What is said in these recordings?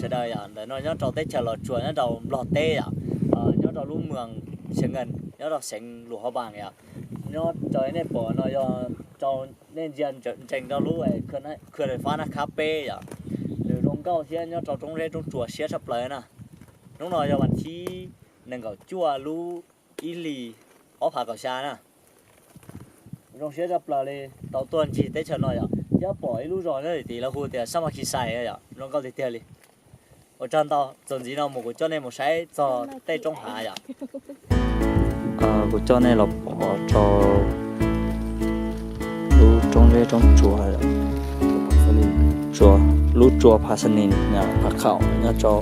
sawv daws yom. Ntawm no nyob rau teb chaws Los Tsuas nyob rau Nplog teb yom, nyob rau lub moos Xeev Nkees nyob rau xeev Luas Hauv Vaas yom. Nyob rau nej pom no yog rau nej ntsia ntsees rau lub Khwj Fab Naj Khab peb yom. Nws zoo nkauj thiab nyob rau roob zeb roob tsuas siab tshaj plaws na. Hnub no yog vas thib nees nkaum cuaj lub ib hlis ob phav kaum xya na. Zoo siab tshaj plaws li tau tuaj ncig teb chaws no yom. Thiab pom ib lub zos nyob tim lawv hu tias Sab Mas Khis Xais yom, zoo nkauj tiag tiag li. Ua tsaug ntau, txuas ntxiv no mus kuv coj nej mus saib txog tej roob hav yom. Kuv coj nej los pom rau lub roob zeb roob tsuas, lub tsua Pha Xa Nis, Pha Khaum nyob rau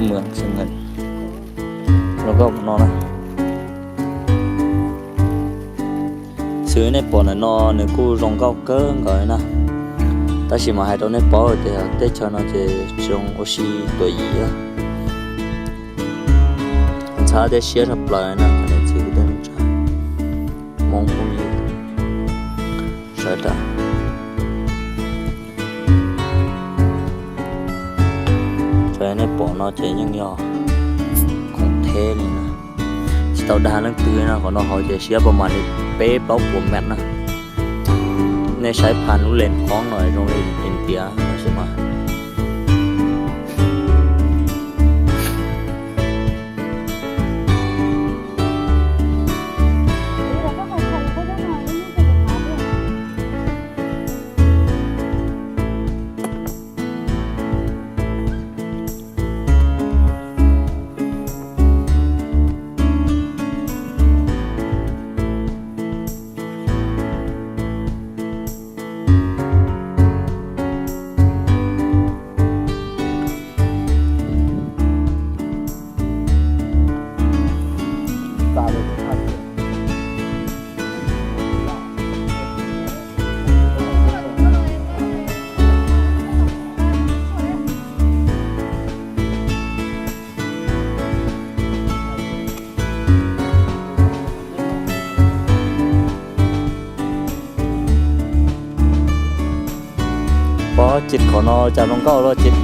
moos Xeev Nkees. Zoo nkauj no na. Xws li nej pom ntawm no nws kuj zoo nkauj kawg nkaus li na. Tab sis mas hais rau nej paub tias teb chaws no ces tsis zoo ua si tuam yim. Ntxhab thiab siab tshaj plaws na, cov niam txiv kwv tij neej tsa, Hmoob phooj ywg sawv daws. Raws li nej pom no ces yeej yog khoom theb li na, tsis tau dag leej twg na. Qhov no hauv ces siab pas mas li peb plaub puas mev na. Nej saib phaj lub lees qoob no zoo li ntiav tab sis mas Pov ces qhov no cas zoo nkauj los ces